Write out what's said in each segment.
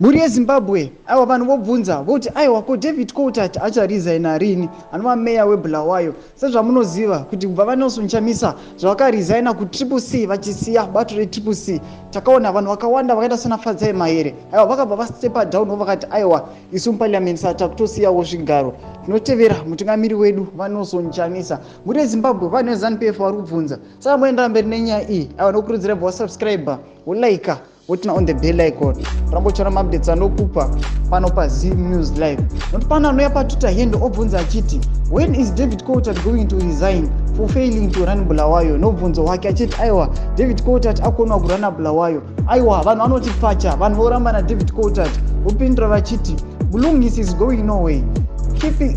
Mhuri yeZimbabwe, aiwa, vanhu vobvunza voti, aiwa, ko David Coltart acharesigna rini, anova meya weBulawayo? Sezvamunoziva kuti kubva vaNelson Chamisa zvavakaresigna kuTriple C, vachisiya bato reTriple C, takaona vanhu vakawanda vakaita sana Fadzai Mahere, aiwa, vakabva vastepa down, vakati, aiwa, isu muparliament sa takutosiyawo zvigaro, tinotevera mutungamiri wedu vaNelson Chamisa. Mhuri yeZimbabwe, vanhu veZANU PF vari kubvunza. Saka moendera mberi nenyaya iyi, aiwa, nokurudzira bva wasubscribe, wolike, woturn on the bell icon, ramba uchiona maupdates anokupa pano paZim News Live. Nokuti pano anouya paTwitter handle obvunza achiti, "When is David Coltart going to resign for failing to run Bulawayo?" Nobvunzo wake achiti, aiwa, David Coltart akonwa kurana Bulawayo. Aiwa, vanhu vanoti pfacha, vanhu voramba naDavid Coltart, vopindura vachiti, "Mulungis is going nowhere,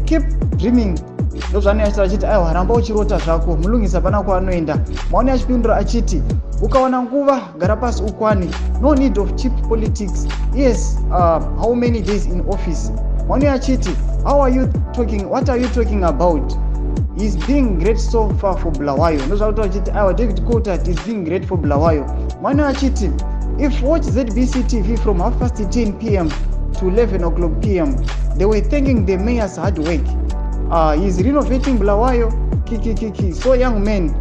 keep dreaming." Ndozvaanoyachita achiti, aiwa, ramba uchirota zvako, Mulungisi hapana kwaanoenda. Maone achipindura achiti, "Ukawana nguva, gara pasi ukwane. No need of cheap politics. Yes, how many days in office?" Maone achiti, "How are you talking? What are you talking about? He's being great so far for Bulawayo." Ndozvakuti achiti, aiwa, David Coltart is being great for Bulawayo. Maone achiti, "If watch ZBC TV from half past 10 p.m. to 11 o'clock p.m., they were thanking the mayor's hard work. He's renovating Bulawayo." Kikikiki. "So young men,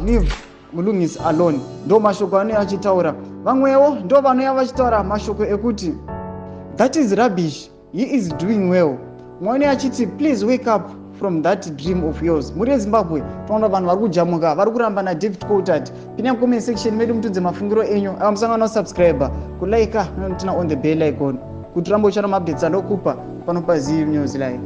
leave Mulungisi alone." Ndo mashoko anouya achitaura. Vamwewo ndo vanouya vachitaura mashoko ekuti, "That is rubbish, he is doing well." Mwana achiti, "Please wake up from that dream of yours." Mhuri yeZimbabwe, toona vanhu vari kujamuka, vari kuramba naDavid Coltart. Pinai mucomment section medu, mutudze mafungiro enyu. Ava musangano, subscribe, kulike, noturn on the bell icon kuti rambe uchiona maupdates andokupa pano paZim News Live.